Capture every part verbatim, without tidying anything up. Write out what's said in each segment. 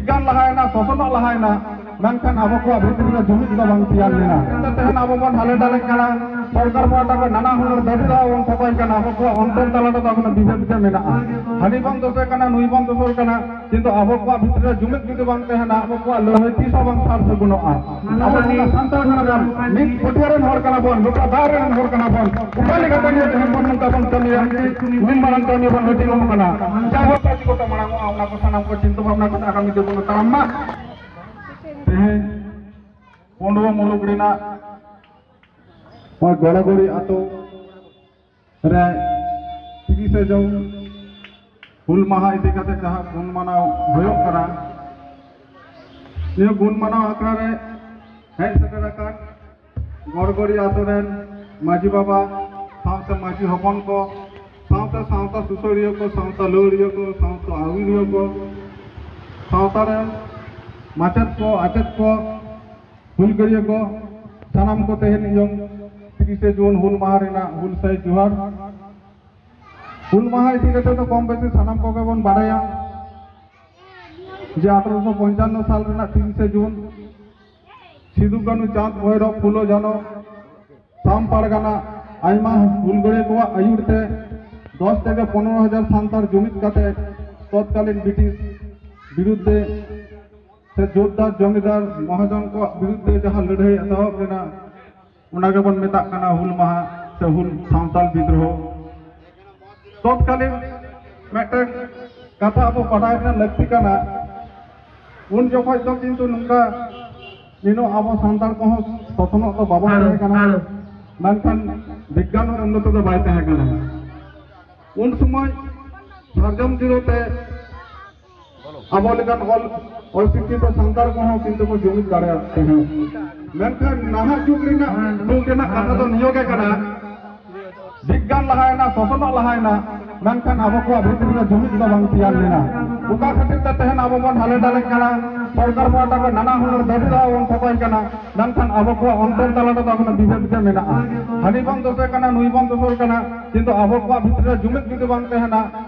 ᱜᱟᱱ ᱞᱟᱦᱟᱭᱮᱱᱟ, ᱥᱚᱥᱚᱱᱚᱜ ᱞᱟᱦᱟᱭᱮᱱᱟ, ᱢᱮᱱᱠᱷᱟᱱ ᱟᱵᱚ ᱠᱚᱣᱟᱜ ᱵᱷᱤᱛᱨᱤ ᱨᱮ ᱡᱩᱢᱤᱫ ᱫᱚ ᱵᱟᱝ ᱛᱮᱭᱟᱨ ᱞᱮᱱᱟ᱾ ᱛᱮᱦᱮᱧ ᱟᱵᱚ ᱵᱚᱱ ᱦᱟᱞᱮ ᱰᱟᱞᱮᱜ ᱠᱟᱱᱟ, ᱥᱚᱨᱠᱟᱨ ᱯᱟᱦᱴᱟ ᱠᱷᱚᱱ ᱱᱟᱱᱟ ᱦᱩᱱᱟᱹᱨ ᱫᱟᱹᱵᱤ ᱫᱟᱣᱟ ᱵᱚᱱ ᱠᱷᱚᱠᱚᱭ ᱠᱟᱱᱟ, ᱟᱵᱚ ᱠᱚᱣᱟᱜ ᱚᱱᱛᱚᱨ ᱛᱟᱞᱟ ᱨᱮᱫᱚ ᱮᱠᱷᱚᱱᱳ ᱵᱤᱵᱷᱮᱫ ᱜᱮ ᱢᱮᱱᱟᱜᱼᱟ᱾ ᱦᱟᱹᱱᱤ ᱵᱚᱱ ᱫᱳᱥᱮ ᱠᱟᱱᱟ, ᱱᱩᱭ ᱵᱚᱱ ᱫᱳᱥᱮ ᱠᱟᱱᱟ, ᱠᱤᱱᱛᱩ ᱟᱵᱚ ᱠᱚᱣᱟᱜ ᱵᱷᱤᱛᱨᱤ ᱨᱮ ᱡᱩᱢᱤᱫ ᱡᱩᱫᱤ ᱵᱟᱝ ᱛᱟᱦᱮᱱᱟ, ᱟᱵᱚ ᱠᱚᱣᱟᱜ ᱞᱟᱹᱲᱦᱟᱹᱭ ᱛᱤᱥ ᱦᱚᱸ ᱵᱟᱝ ᱥᱟᱨ ᱥᱟᱹᱜᱩᱱᱚᱜᱼᱟ᱾ ᱟᱵᱚ ᱢᱤᱫ ᱥᱟᱱᱛᱟᱲ ᱠᱟᱱᱟ ᱵᱚᱱ, ᱢᱤᱫ ᱯᱟᱹᱴᱷᱩᱣᱟᱹ ᱨᱮᱱ ᱦᱚᱲ ᱠᱟᱱᱟ ᱵᱚᱱ, ᱞᱚᱴᱟ ᱫᱟᱜ ᱨᱮᱱ ᱦᱚᱲ ᱠᱟᱱᱟ ᱵᱚᱱ᱾ ᱚᱠᱟ ᱞᱮᱠᱟᱛᱮ ᱱᱤᱭᱟᱹ ᱛᱮᱦᱮᱧ ᱵᱚᱱ ᱱᱚᱝᱠᱟ ᱵᱚᱱ ᱠᱟᱹᱢᱤᱭᱟ? ᱢᱤᱫ ᱢᱟᱨᱟᱝ ᱠᱟᱹᱢᱤ ᱵᱚᱱ ᱦᱟᱹᱴᱤᱧ ᱠᱟᱱᱟ᱾ ᱡᱟᱦᱟᱸ ᱠᱚ ᱢᱟᱲᱟᱝᱚᱜᱼᱟ, ᱚᱱᱟ ᱠᱚ ᱥᱟᱱᱟᱢ ᱠᱚ ᱪᱤᱱᱛᱟᱹ ᱵᱷᱟᱵᱽᱱᱟ ᱠᱟᱛᱮ ᱟᱜᱟᱢᱤ ᱫᱤᱱ ᱵᱚᱱ ᱛᱟᱲᱟᱢ ᱢᱟ᱾ ᱛᱮᱦᱮᱧ ᱯᱩᱸᱰᱩᱣᱟᱹ ᱢᱩᱞᱩᱠ ᱨᱮᱱᱟᱜ ᱱᱚᱣᱟ ᱜᱚᱲᱟᱜᱚᱲᱤ ᱟᱛᱳ ᱨᱮ ᱛᱤᱨᱤᱥᱮ ᱡᱩᱱ ᱦᱩᱞ ᱢᱟᱦᱟ ᱤᱫᱤ ᱠᱟᱛᱮ ᱡᱟᱦᱟᱸ ᱜᱩᱱ ᱢᱟᱱᱟᱣ ᱦᱩᱭᱩᱜ ᱠᱟᱱᱟ, ᱱᱤᱭᱟᱹ ᱜᱩᱱ ᱢᱟᱱᱟᱣ ᱟᱠᱷᱲᱟ ᱨᱮ ᱦᱮᱡ ᱥᱮᱴᱮᱨ ᱟᱠᱟᱱ ᱜᱚᱲᱜᱚᱲᱤ ᱟᱛᱳ ᱨᱮᱱ ᱢᱟᱹᱡᱷᱤ ᱵᱟᱵᱟ, ᱥᱟᱶᱛᱮ ᱢᱟᱹᱡᱷᱤ ᱦᱚᱯᱚᱱ ᱠᱚ, ᱥᱟᱶᱛᱮ ᱥᱟᱶᱛᱟ ᱥᱩᱥᱟᱹᱨᱤᱭᱟᱹ ᱠᱚ, ᱥᱟᱶᱛᱟ ᱞᱟᱹᱣᱲᱤᱭᱟᱹ ᱠᱚ, ᱥᱟᱶᱛᱟ ᱟᱹᱣᱤᱲᱤᱭᱟᱹ ᱠᱚ, ᱥᱟᱶᱛᱟ ᱨᱮᱱ ᱢᱟᱪᱮᱫ ᱠᱚ, ᱟᱪᱮᱫ ᱠᱚ, ᱦᱩᱞᱜᱟᱹᱨᱤᱭᱟᱹ ᱠᱚ, ᱥᱟᱱᱟᱢ ᱠᱚ ᱛᱮᱦᱮᱧ ᱤᱧ ᱛᱤᱨᱤᱥᱮ ᱡᱩᱱ ᱦᱩᱞ ᱢᱟᱦᱟ ᱨᱮᱱᱟᱜ ᱦᱩᱞ ᱥᱟᱹᱭ ᱡᱚᱦᱟᱨ᱾ ᱦᱩᱞ ᱢᱟᱦᱟ ᱤᱫᱤ ᱠᱟᱛᱮ ᱫᱚ ᱠᱚᱢ ᱵᱮᱥᱤ ᱥᱟᱱᱟᱢ ᱠᱚᱜᱮ ᱵᱚᱱ ᱵᱟᱲᱟᱭᱟ ᱡᱮ ᱟᱴᱷᱨᱚᱥᱚ ᱯᱚᱧᱪᱟᱱᱱᱚ ᱥᱟᱞ ᱨᱮᱱᱟᱜ ᱛᱤᱨᱤᱥᱮ ᱡᱩᱱ ᱥᱤᱫᱩ ᱠᱟᱹᱱᱦᱩ, ᱪᱟᱸᱫᱽ ᱵᱷᱳᱭᱨᱚᱵ, ᱯᱷᱩᱞᱳ ᱡᱷᱟᱱᱚ, ᱥᱟᱢ ᱯᱟᱨᱜᱟᱱᱟ, ᱟᱭᱢᱟ ᱦᱩᱞᱜᱟᱹᱨᱤᱭᱟᱹ ᱠᱚᱣᱟᱜ ᱟᱹᱭᱩᱨ ᱛᱮ ᱫᱚᱥ ᱛᱷᱮᱠᱮ ᱯᱚᱱᱨᱚ ᱦᱟᱡᱟᱨ ᱥᱟᱱᱛᱟᱲ ᱡᱩᱢᱤᱫ ᱠᱟᱛᱮ ᱛᱚᱛᱠᱟᱞᱤᱱ ᱵᱨᱤᱴᱤᱥ ᱵᱤᱨᱩᱫᱽ ᱛᱮ ᱥᱮ ᱡᱳᱛᱫᱟᱨ ᱡᱚᱢᱤᱫᱟᱨ ᱢᱚᱦᱟᱡᱚᱱ ᱠᱚᱣᱟᱜ ᱵᱤᱨᱩᱫᱽ ᱛᱮ ᱡᱟᱦᱟᱸ ᱞᱟᱹᱲᱦᱟᱹᱭ ᱮᱛᱚᱦᱚᱵ ᱞᱮᱱᱟ, ᱚᱱᱟ ᱜᱮᱵᱚᱱ ᱢᱮᱛᱟᱜ ᱠᱟᱱᱟ ᱦᱩᱞ ᱢᱟᱦᱟ ᱥᱮ ᱦᱩᱞ ᱥᱟᱱᱛᱟᱲ ᱵᱤᱫᱽᱨᱳᱦᱚ᱾ ᱛᱚᱛᱠᱟᱞᱤᱱ ᱢᱤᱫᱴᱮᱱ ᱠᱟᱛᱷᱟ ᱟᱵᱚ ᱵᱟᱰᱟᱭ ᱨᱮᱱᱟᱜ ᱞᱟᱹᱠᱛᱤ ᱠᱟᱱᱟ, ᱩᱱ ᱡᱚᱠᱷᱚᱡ ᱫᱚ ᱠᱤᱱᱛᱩ ᱱᱚᱝᱠᱟ ᱱᱤᱱᱟᱹᱜ ᱟᱵᱚ ᱥᱟᱱᱛᱟᱲ ᱠᱚᱦᱚᱸ ᱥᱚᱥᱚᱱᱚᱜ ᱫᱚ ᱵᱟᱵᱚᱱ ᱛᱟᱦᱮᱸ ᱠᱟᱱᱟ, ᱢᱮᱱᱠᱷᱟᱱ ᱵᱤᱜᱽᱜᱟᱱ ᱦᱚᱸ ᱩᱱᱱᱚᱛᱚ ᱫᱚ ᱵᱟᱭ ᱛᱟᱦᱮᱸ ᱠᱟᱱᱟ᱾ ᱩᱱ ᱥᱚᱢᱚᱭ ᱥᱟᱨᱡᱚᱢ ᱡᱤᱨᱟᱹ ᱛᱮ ᱟᱵᱚ ᱞᱮᱠᱟᱱ ᱚᱞ ᱚᱥᱤᱠᱠᱷᱤᱛᱚ ᱥᱟᱱᱛᱟᱲ ᱠᱚᱦᱚᱸ ᱠᱤᱱᱛᱩ ᱠᱚ ᱡᱩᱢᱤᱫ ᱫᱟᱲᱮᱭᱟᱜ ᱛᱟᱦᱮᱸᱫ᱾ ᱢᱮᱱᱠᱷᱟᱱ ᱱᱟᱦᱟᱜ ᱡᱩᱜᱽ ᱨᱮᱱᱟᱜ ᱫᱩᱠ ᱨᱮᱱᱟᱜ ᱠᱟᱛᱷᱟ ᱫᱚ ᱱᱤᱭᱟᱹ ᱜᱮ ᱠᱟᱱᱟ, ᱵᱤᱜᱽᱜᱟᱱ ᱞᱟᱦᱟᱭᱮᱱᱟ, ᱥᱚᱥᱚᱱᱚᱜ ᱞᱟᱦᱟᱭᱮᱱᱟ, ᱢᱮᱱᱠᱷᱟᱱ ᱟᱵᱚ ᱠᱚᱣᱟᱜ ᱵᱷᱤᱛᱨᱤ ᱨᱮ ᱡᱩᱢᱤᱫ ᱫᱚ ᱵᱟᱝ ᱛᱮᱭᱟᱨ ᱞᱮᱱᱟ᱾ ᱚᱠᱟ ᱠᱷᱟᱹᱛᱤᱨ ᱛᱮ ᱛᱮᱦᱮᱧ ᱟᱵᱚ ᱵᱚᱱ ᱦᱟᱞᱮ ᱰᱟᱞᱮᱜ ᱠᱟᱱᱟ, ᱥᱚᱨᱠᱟᱨ ᱯᱟᱦᱴᱟ ᱠᱷᱚᱱ ᱱᱟᱱᱟ ᱦᱩᱱᱟᱹᱨ ᱫᱟᱹᱵᱤ ᱫᱟᱣᱟ ᱵᱚᱱ ᱠᱷᱚᱠᱚᱭ ᱠᱟᱱᱟ, ᱢᱮᱱᱠᱷᱟᱱ ᱟᱵᱚ ᱠᱚᱣᱟᱜ ᱚᱱᱛᱚᱨ ᱛᱟᱞᱟ ᱨᱮᱫᱚ ᱮᱠᱷᱚᱱᱳ ᱵᱤᱵᱷᱮᱫ ᱜᱮ ᱢᱮᱱᱟᱜᱼᱟ᱾ ᱦᱟᱹᱱᱤ ᱵᱚᱱ ᱫᱳᱥᱮ ᱠᱟᱱᱟ, ᱱᱩᱭ ᱵᱚᱱ ᱫᱳᱥᱮ ᱠᱟᱱᱟ, ᱠᱤᱱᱛᱩ ᱟᱵᱚ ᱠᱚᱣᱟᱜ ᱵᱷᱤᱛᱨᱤ ᱨᱮ ᱡᱩᱢᱤᱫ ᱡᱩᱫᱤ ᱵᱟᱝ ᱛᱟᱦᱮᱱᱟ,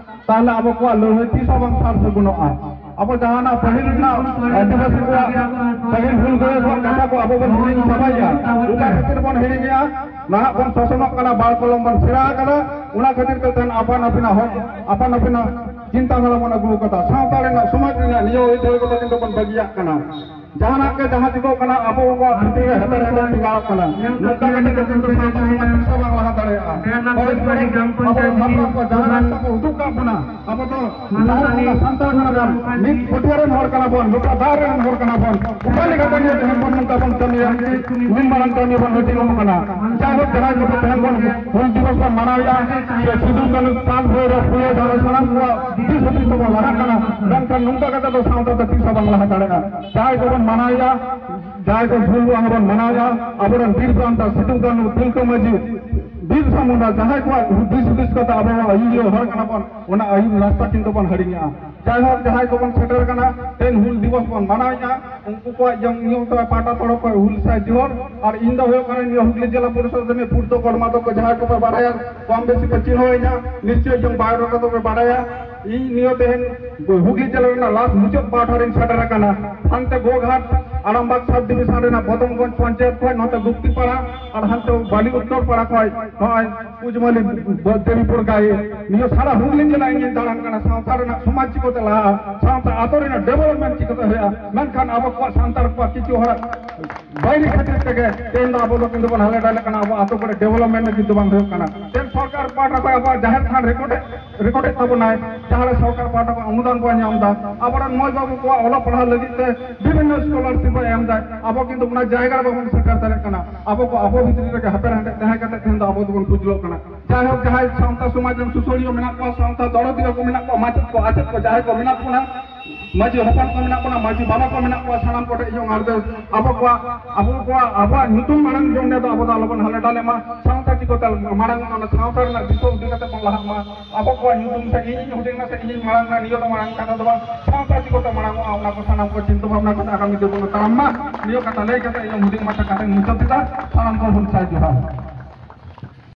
ᱛᱟᱦᱚᱞᱮ ᱟᱵᱚ ᱠᱚᱣᱟᱜ ᱞᱟᱹᱲᱦᱟᱹᱭ ᱛᱤᱥ ᱦᱚᱸ ᱵᱟᱝ ᱥᱟᱨ ᱥᱟᱹᱜᱩᱱᱚᱜᱼᱟ᱾ ᱟᱵᱚ ᱡᱟᱦᱟᱱᱟᱜ ᱯᱟᱹᱦᱤᱞ ᱨᱮᱱᱟᱜ ᱟᱹᱫᱤᱵᱟᱹᱥᱤ ᱠᱚᱣᱟᱜ, ᱯᱟᱹᱦᱤᱞ ᱦᱩᱞᱜᱟᱹᱨᱤᱭᱟᱹ ᱠᱚᱣᱟᱜ ᱠᱟᱛᱷᱟ ᱠᱚ ᱟᱵᱚ ᱵᱚᱱ ᱦᱤᱲᱤᱧ ᱪᱟᱵᱟᱭᱮᱫᱼᱟ᱾ ᱚᱠᱟ ᱠᱷᱟᱹᱛᱤᱨ ᱵᱚᱱ ᱦᱤᱲᱤᱧᱮᱫᱼᱟ? ᱱᱟᱦᱟᱜ ᱵᱚᱱ ᱥᱟᱥᱚᱱᱚᱜ ᱠᱟᱱᱟ, ᱵᱟᱲ ᱠᱚᱞᱚᱢ ᱵᱚᱱ ᱥᱮᱬᱟ ᱟᱠᱟᱫᱟ, ᱚᱱᱟ ᱠᱷᱟᱹᱛᱤᱨ ᱛᱮ ᱛᱮᱦᱮᱧ ᱟᱯᱟᱱ ᱟᱹᱯᱤᱱᱟᱜ ᱦᱚᱠ, ᱟᱯᱟᱱ ᱟᱹᱯᱤᱱᱟᱜ ᱪᱤᱱᱛᱟ ᱫᱷᱟᱨᱟ ᱵᱚᱱ ᱟᱹᱜᱩ ᱟᱠᱟᱫᱟ᱾ ᱥᱟᱶᱛᱟ ᱨᱮᱱᱟᱜ, ᱥᱚᱢᱟᱡᱽ ᱨᱮᱱᱟᱜ ᱱᱤᱭᱚᱢ ᱟᱹᱭᱫᱟᱹᱨᱤ ᱠᱚᱫᱚ ᱠᱤᱱᱛᱩ ᱵᱚᱱ ᱵᱟᱹᱜᱤᱭᱟᱜ ᱠᱟᱱᱟ᱾ ᱡᱟᱦᱟᱱᱟᱜ ᱜᱮ ᱡᱟᱦᱟᱸ ᱪᱤᱠᱟᱹᱜ ᱠᱟᱱᱟ, ᱟᱵᱚ ᱠᱚᱣᱟᱜ ᱵᱷᱤᱛᱤᱨ ᱨᱮ ᱦᱮᱯᱮᱨ ᱦᱮᱯᱮᱨ ᱵᱮᱸᱜᱟᱲᱚᱜ ᱠᱟᱱᱟ᱾ ᱱᱚᱝᱠᱟ ᱠᱟᱛᱮ ᱫᱚ ᱠᱤᱱᱛᱩ ᱥᱟᱶᱛᱟ ᱥᱚᱢᱟᱡᱽ ᱛᱤᱥ ᱦᱚᱸ ᱵᱟᱝ ᱞᱟᱦᱟ ᱫᱟᱲᱮᱭᱟᱜᱼᱟ᱾ ᱦᱳᱭ, ᱟᱵᱚᱨᱮᱱ ᱦᱟᱯᱲᱟᱢ ᱠᱚ ᱡᱟᱦᱟᱸ ᱨᱟᱥᱛᱟ ᱠᱚ ᱩᱫᱩᱜ ᱠᱟᱜ ᱵᱚᱱᱟ, ᱟᱵᱚ ᱫᱚ ᱡᱟᱦᱟᱸ ᱵᱚᱱ ᱥᱟᱱᱛᱟᱲ ᱠᱟᱱᱟ ᱵᱚᱱ, ᱢᱤᱫ ᱯᱟᱹᱴᱷᱩᱣᱟᱹ ᱨᱮᱱ ᱦᱚᱲ ᱠᱟᱱᱟ ᱵᱚᱱ, ᱜᱚᱴᱟ ᱫᱟᱜ ᱨᱮᱱ ᱦᱚᱲ ᱠᱟᱱᱟ ᱵᱚᱱ, ᱚᱠᱟ ᱞᱮᱠᱟᱛᱮ ᱱᱤᱭᱟᱹ ᱛᱮᱦᱮᱧ ᱵᱚᱱ ᱱᱚᱝᱠᱟ ᱵᱚᱱ ᱠᱟᱹᱢᱤᱭᱟ? ᱢᱤᱫ ᱢᱟᱨᱟᱝ ᱠᱟᱹᱢᱤ ᱵᱚᱱ ᱦᱟᱹᱴᱤᱧ ᱟᱵᱚᱱ ᱠᱟᱱᱟ᱾ ᱡᱟᱭᱦᱳᱠ, ᱡᱟᱦᱟᱸᱭ ᱠᱚ ᱛᱮᱦᱮᱧ ᱵᱚᱱ ᱦᱩᱞ ᱫᱤᱵᱚᱥ ᱵᱚᱱ ᱢᱟᱱᱟᱣᱮᱫᱼᱟ, ᱥᱮ ᱥᱤᱫᱩ ᱠᱟᱹᱱᱦᱩ, ᱪᱟᱸᱫᱽ ᱵᱷᱳᱭᱨᱳᱵ, ᱯᱷᱩᱞᱳ ᱡᱷᱟᱱᱳ ᱥᱟᱱᱟᱢ ᱠᱚᱣᱟᱜ ᱫᱤᱥ ᱦᱩᱫᱤᱥ ᱛᱮᱵᱚᱱ ᱞᱟᱦᱟᱜ ᱠᱟᱱᱟ, ᱢᱮᱱᱠᱷᱟᱱ ᱱᱚᱝᱠᱟ ᱠᱟᱛᱮ ᱫᱚ ᱥᱟᱶᱛᱟ ᱫᱚ ᱛᱤᱥ ᱦᱚᱸ ᱵᱟᱝ ᱞᱟᱦᱟ ᱫᱟᱲᱮᱭᱟᱜᱼᱟ᱾ ᱡᱟᱦᱟᱸᱭ ᱠᱚᱵᱚᱱ ᱢᱟᱱᱟᱣᱮᱫᱼᱟ, ᱡᱟᱦᱟᱸᱭ ᱠᱚ ᱦᱩᱞ ᱢᱟᱦᱟ ᱵᱚᱱ ᱢᱟᱱᱟᱣᱮᱫᱼᱟ, ᱟᱵᱚᱨᱮᱱ ᱵᱤᱨ ᱵᱟᱱᱴᱟ ᱥᱤᱫᱩ ᱠᱟᱹᱱᱦᱩ, ᱛᱤᱞᱠᱟᱹ ᱢᱟᱹᱡᱷᱤ, ᱵᱤᱨᱥᱟ ᱢᱩᱱᱰᱟ, ᱡᱟᱦᱟᱸᱭ ᱠᱚᱣᱟᱜ ᱫᱤᱥ ᱦᱩᱫᱤᱥ ᱠᱟᱛᱮ ᱟᱵᱚ ᱟᱹᱭᱩᱨᱤᱭᱟᱹ ᱦᱚᱲ ᱠᱟᱱᱟ ᱵᱚᱱ, ᱚᱱᱟ ᱟᱹᱭᱩᱨ ᱨᱟᱥᱛᱟ ᱠᱤᱱᱛᱩ ᱵᱚᱱ ᱦᱤᱲᱤᱧᱮᱜᱼᱟ᱾ ᱡᱟᱭᱦᱳᱠ, ᱡᱟᱦᱟᱸᱭ ᱠᱚᱵᱚᱱ ᱥᱮᱴᱮᱨ ᱠᱟᱱᱟ, ᱛᱮᱦᱮᱧ ᱦᱩᱞ ᱫᱤᱵᱚᱥ ᱵᱚᱱ ᱢᱟᱱᱟᱣᱮᱫᱼᱟ, ᱩᱱᱠᱩ ᱠᱚᱣᱟᱜ ᱡᱚᱢ ᱧᱩ ᱛᱚ ᱯᱟᱦᱴᱟ ᱛᱚᱨᱚᱯ ᱠᱷᱚᱱ ᱦᱩᱞ ᱥᱟᱹᱭ ᱡᱚᱦᱟᱨ᱾ ᱟᱨ ᱤᱧ ᱫᱚ ᱦᱩᱭᱩᱜ ᱠᱟᱱᱟ ᱱᱤᱭᱟᱹ ᱦᱩᱜᱽᱞᱤ ᱡᱮᱞᱟ ᱯᱚᱨᱤᱥᱚᱫ ᱨᱤᱱᱤᱡ ᱯᱩᱨᱫᱷᱚ ᱠᱚᱨᱢᱟᱫᱷᱚᱠ ᱠᱚ, ᱡᱟᱦᱟᱸᱭ ᱠᱚᱯᱮ ᱵᱟᱲᱟᱭᱟ, ᱠᱚᱢ ᱵᱮᱥᱤ ᱯᱮ ᱪᱤᱱᱦᱟᱹᱣᱤᱧᱟ, ᱱᱤᱥᱪᱚᱭ ᱡᱚᱢ ᱵᱟᱭ ᱨᱚᱲ ᱠᱟᱛᱮ ᱯᱮ ᱵᱟᱲᱟᱭᱟ᱾ ᱤᱧ ᱱᱤᱭᱟᱹ ᱛᱮᱦᱮᱧ ᱦᱩᱜᱽᱞᱤ ᱡᱮᱞᱟ ᱨᱮᱱᱟᱜ ᱞᱟᱥ ᱢᱩᱪᱟᱹᱫ ᱯᱟᱦᱴᱟ ᱨᱤᱧ ᱥᱮᱴᱮᱨ ᱟᱠᱟᱱᱟ᱾ ᱦᱟᱱᱛᱮ ᱜᱳᱜᱷᱟᱴ ᱟᱨᱟᱢᱵᱟᱜᱽ ᱥᱟᱵ ᱰᱤᱵᱤᱥᱚᱱ ᱨᱮᱱᱟᱜ ᱵᱚᱫᱚᱢᱜᱚᱸᱡᱽ ᱯᱚᱧᱪᱟᱭᱮᱛ ᱠᱷᱚᱱ ᱱᱚᱛᱮ ᱜᱩᱯᱛᱤ ᱯᱟᱲᱟ ᱟᱨ ᱦᱟᱱᱛᱮ ᱵᱟᱞᱤ ᱩᱛᱛᱚᱨ ᱯᱟᱲᱟ ᱠᱷᱚᱱ ᱱᱚᱜᱼᱚᱭ ᱠᱩᱡᱢᱟᱞᱤ ᱵᱚ-, ᱫᱮᱵᱤᱯᱩᱨ ᱜᱟᱭᱮ᱾ ᱱᱤᱭᱟᱹ ᱥᱟᱨᱟ ᱦᱩᱜᱽᱞᱤ ᱡᱮᱞᱟ ᱤᱧᱤᱧ ᱫᱟᱬᱟᱱ ᱠᱟᱱᱟ᱾ ᱥᱟᱶᱛᱟ ᱨᱮᱱᱟᱜ ᱥᱚᱢᱟᱡᱽ ᱪᱤᱠᱟᱹᱛᱮ ᱞᱟᱦᱟᱜᱼᱟ, ᱥᱟᱶᱛᱟ ᱟᱛᱳ ᱨᱮᱱᱟᱜ ᱰᱮᱵᱷᱞᱚᱯᱢᱮᱱᱴ ᱪᱤᱠᱟᱹᱛᱮ ᱦᱩᱭᱩᱜᱼᱟ, ᱢᱮᱱᱠᱷᱟᱱ ᱟᱵᱚ ᱠᱚᱣᱟᱜ ᱥᱟᱱᱛᱟᱲ ᱠᱚᱣᱟᱜ ᱠᱤᱪᱷᱩ ᱦᱚᱲᱟᱜ ᱵᱟᱹᱭᱨᱤ ᱠᱷᱟᱹᱛᱤᱨ ᱛᱮᱜᱮ ᱛᱮᱦᱮᱧ ᱫᱚ ᱟᱵᱚ ᱫᱚ ᱠᱤᱱᱛᱩ ᱵᱚᱱ ᱦᱟᱞᱮ ᱰᱟᱞᱮ ᱠᱟᱱᱟ, ᱟᱵᱚ ᱟᱛᱳ ᱠᱚᱨᱮ ᱰᱮᱵᱷᱞᱚᱯᱢᱮᱱᱴ ᱫᱚ ᱠᱤᱱᱛᱩ ᱵᱟᱝ ᱦᱩᱭᱩᱜ ᱠᱟᱱᱟ᱾ ᱛᱮᱦᱮᱧ ᱥᱚᱨᱠᱟᱨ ᱯᱟᱦᱴᱟ ᱠᱷᱚᱱ ᱟᱵᱚᱣᱟᱜ ᱡᱟᱦᱮᱨ ᱛᱷᱟᱱ ᱨᱮᱠᱚᱨᱰ ᱨᱮᱠᱚᱨᱰᱮᱫ ᱛᱟᱵᱚᱱᱟᱭ, ᱡᱟᱦᱟᱸ ᱨᱮ ᱥᱚᱨᱠᱟᱨ ᱯᱟᱦᱴᱟ ᱠᱷᱚᱱ ᱚᱱᱩᱫᱟᱱ ᱵᱚᱱ ᱧᱟᱢ ᱮᱫᱟ, ᱟᱵᱚᱨᱮᱱ ᱢᱟᱹᱭ ᱵᱟᱹᱵᱩ ᱠᱚᱣᱟᱜ ᱚᱞᱚᱜ ᱯᱟᱲᱦᱟᱣ ᱞᱟᱹᱜᱤᱫ ᱛᱮ ᱵᱤᱵᱷᱤᱱᱱᱚ ᱥᱠᱚᱞᱟᱨᱥᱤᱯ ᱵᱚᱱ ᱮᱢ ᱮᱫᱟ, ᱟᱵᱚ ᱠᱤᱱᱛᱩ ᱚᱱᱟ ᱡᱟᱭᱜᱟ ᱨᱮ ᱵᱟᱵᱚᱱ ᱥᱮᱴᱮᱨ ᱫᱟᱲᱮᱭᱟᱜ ᱠᱟᱱᱟ᱾ ᱟᱵᱚ ᱠᱚ ᱟᱵᱚ ᱵᱷᱤᱛᱨᱤ ᱨᱮᱜᱮ ᱦᱟᱯᱮ ᱦᱟᱸᱰᱮ ᱛᱟᱦᱮᱸ ᱠᱟᱛᱮ ᱛᱮᱦᱮᱧ ᱫᱚ ᱟᱵᱚ ᱫᱚᱵᱚᱱ ᱯᱩᱡᱞᱚᱜ ᱠᱟᱱᱟ᱾ ᱡᱟᱭᱦᱳᱠ, ᱡᱟᱦᱟᱸᱭ ᱥᱟᱶᱛᱟ ᱥᱚᱢᱟᱡᱽ ᱨᱮᱱ ᱥᱩᱥᱟᱹᱨᱤᱭᱟᱹ ᱢᱮᱱᱟᱜ ᱠᱚᱣᱟ, ᱥᱟᱶᱛᱟ ᱫᱚᱨᱚᱫᱤᱭᱟᱹ ᱠᱚ ᱢᱮᱱᱟᱜ ᱠᱚᱣᱟ, ᱢᱟᱪᱮᱫ ᱠᱚ, ᱟᱪᱮᱫ ᱠᱚ ᱡᱟᱦᱟᱸᱭ ᱠᱚ ᱢᱮᱱᱟᱜ ᱵᱚᱱᱟ, ᱢᱟᱹᱡᱷᱤ ᱦᱚᱯᱚᱱ ᱠᱚ ᱢᱮᱱᱟᱜ ᱵᱚᱱᱟ, ᱢᱟᱹᱡᱷᱤ ᱵᱟᱵᱟ ᱠᱚ ᱢᱮᱱᱟᱜ ᱠᱚᱣᱟ, ᱥᱟᱱᱟᱢ ᱠᱚᱴᱷᱮᱱ ᱤᱧᱟᱹᱜ ᱟᱨᱫᱟᱥ, ᱟᱵᱚ ᱠᱚᱣᱟᱜ, ᱟᱵᱚ ᱠᱚᱣᱟᱜ, ᱟᱵᱚᱣᱟᱜ ᱧᱩᱛᱩᱢ ᱢᱟᱲᱟᱝ ᱡᱚᱝ ᱫᱚ ᱟᱵᱚ ᱫᱚ ᱟᱞᱚᱵᱚᱱ ᱦᱟᱞᱮ ᱰᱟᱞᱮ ᱢᱟ᱾ ᱥᱟᱶᱛᱟ ᱪᱤᱠᱟᱹᱛᱮ ᱢᱟᱲᱟᱝ, ᱚᱱᱟ ᱥᱟᱶᱛᱟ ᱨᱮᱱᱟᱜ ᱫᱤᱥᱟᱹ ᱤᱫᱤ ᱠᱟᱛᱮ ᱵᱚᱱ ᱞᱟᱦᱟᱜ ᱢᱟ᱾ ᱟᱵᱚ ᱠᱚᱣᱟᱜ ᱧᱩᱛᱩᱢ ᱥᱮ ᱤᱧᱤᱧ ᱦᱩᱰᱤᱧ ᱱᱟ ᱥᱮ ᱤᱧᱤᱧ ᱢᱟᱲᱟᱝ ᱱᱟ, ᱱᱤᱭᱟᱹ ᱫᱚ ᱢᱟᱲᱟᱝ ᱠᱟᱛᱷᱟ ᱫᱚ ᱵᱟᱝ᱾ ᱥᱟᱶᱛᱟ ᱪᱤᱠᱟᱹᱛᱮ ᱢᱟᱲᱟᱝᱚᱜᱼᱟ, ᱚᱱᱟ ᱠᱚ ᱥᱟᱱᱟᱢ ᱠᱚ ᱪᱤᱱᱛᱟᱹ ᱵᱷᱟᱵᱽᱱᱟ ᱠᱟᱛᱮ ᱟᱜᱟᱢᱤ ᱫᱤᱱ ᱵᱚᱱ ᱛᱟᱲᱟᱢ ᱢᱟ᱾ ᱱᱤᱭᱟᱹ ᱠᱟᱛᱷᱟ ᱞᱟᱹᱭ ᱠᱟᱛᱮ ᱤᱧᱟᱹᱜ ᱦᱩᱰᱤᱧ ᱢᱟᱪᱷᱟ ᱠᱟᱛᱷᱟᱧ ᱢᱩᱪᱟᱹᱫ ᱮᱫᱟ᱾ ᱥᱟᱱᱟᱢ ᱠᱚ ᱦᱩᱞ ᱥᱟᱹᱭ ᱡᱚᱦᱟᱨ᱾